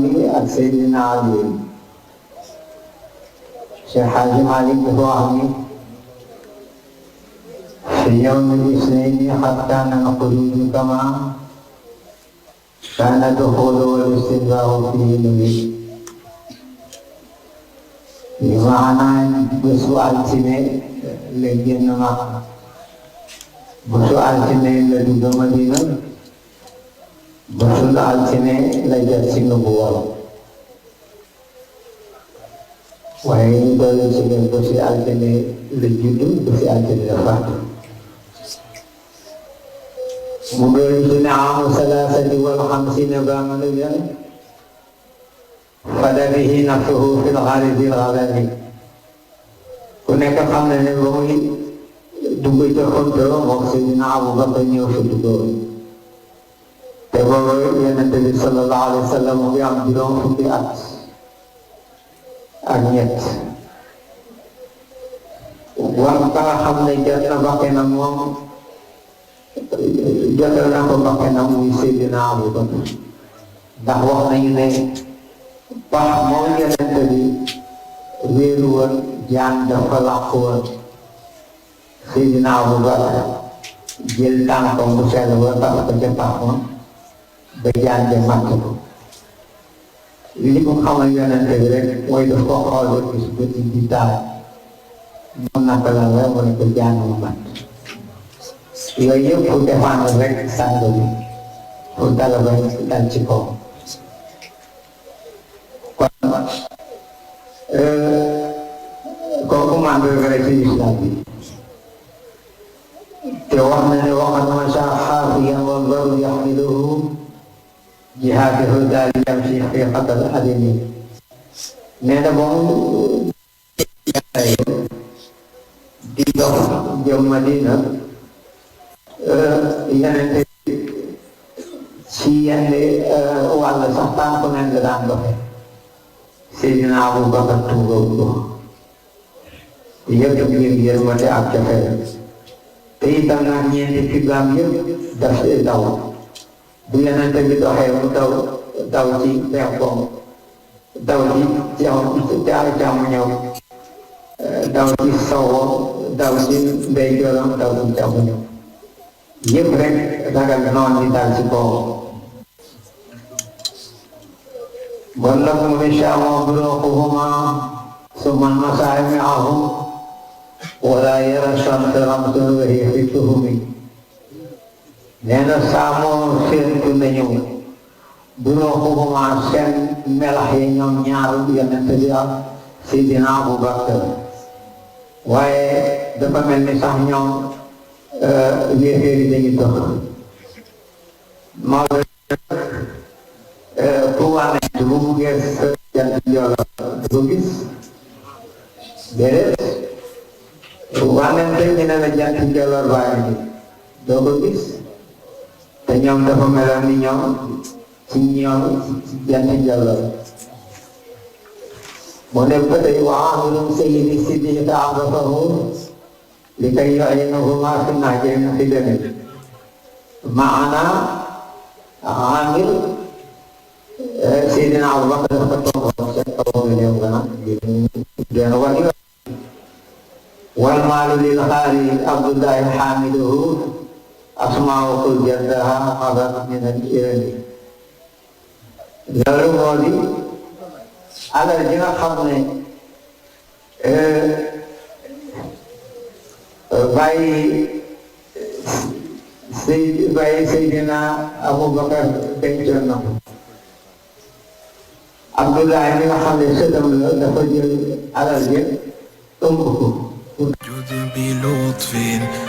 ak Seydina Ali Cheikh Hadji Malick dafa wax ni fi yawmi isnayni qad kaana al-xuruuju kamaa kaana ad-duxuulu wal-istinzaa'u fiihi nubi li maanaam bésu altine la génn Makka bésu altine la dugg Madina bésu altine la jot ci nubuwa waaye ñu dolli ci ne bésu altine la juddu bésu altine la faatu mu dolli ci ne amu salaasati wal xamsiina ba'da fada bihi nafsuhu fil ghaari ku nekk xam na ne ba muy dugg ca xonto moom Seydina Abubakar ñëw fa duggoon te boobu Yonent bi sallallahu alayhi wa sallam mu ngi am juróom fukki at ak ñett war ka nga xam ne jot na bakkanam moom jotal na ko bakkanam muy Seydina Abubakar ndax wax nañu ne pax moom Yonent bi wéeru woon jaan dafa làqu woon Seydina Abubakar jël tànkam bu sell ba tax ko ca pax ma ba jaan ja màtt ko li ko xamal Yonent bi rek mooy daf ko xool rek gis bët yi di taal mun naka la la mu ne ko jaan ma màtt yooyu yëpp pour défendre rek sang bi pour dala ba dal ci kaw kooku mandarga rek ci islam bi te wax na ne waxat ma sha xaafiyan wal baru yaxmiluhu jihaadahu daal yamshi fi xatal adami nee na moom di dox jëm Madina Yonent ci yenn wàll sax tànk nañ la daan doxe Seydina Abubakar tuugaw ko yëpp ngir yërmande ak cofeel te itam nag ñeenti figlaam yëpp daf daw bu Yonent bi doxee mu daw ci penkoom daw ci càmmoñam daw ci sowam daw ci ndeyjooram daw ci càmmoñam yëpp rek ragal noon di dal ci kawam bon nag mu ne Shaama buruuquhumaa summa masaami'ahum wala yara shamsa ramsan wa hiya fi tuhumi nee na saamoo séentu nañu buruuquhumaa seen melax yi ñoom ñaar Yonent bi ak Seydina Abubakar waaye dafa mel ni sax ñoom yéeféer yi dañu dox moo ku wane bu mu gis jant Joola du gis déedéet wanente ñu ne la jant Joola baa ngi doo ko gis te ñoom dafa meloon ni ñoom ci jant Joola mu ne ba tey wa aamirum sayyidi siddiqi ta'arrafahu li kay yu'ayyinuhumaa fi naajin xidami maana aamir Seydina Abubakar dafa toogoon seen kaw nga ñëw nga gën a wàññi wal maalu lil xaari Abdullahi xaamiluhu asmaa'u qul jaddaha xabat min al irani loolu moo di alal ji nga xam ne bàyyi Seydina Abubakar dencoon na ko Abdullahi mi nga xam ne sëtam la dafa jël alal ji ëmb ko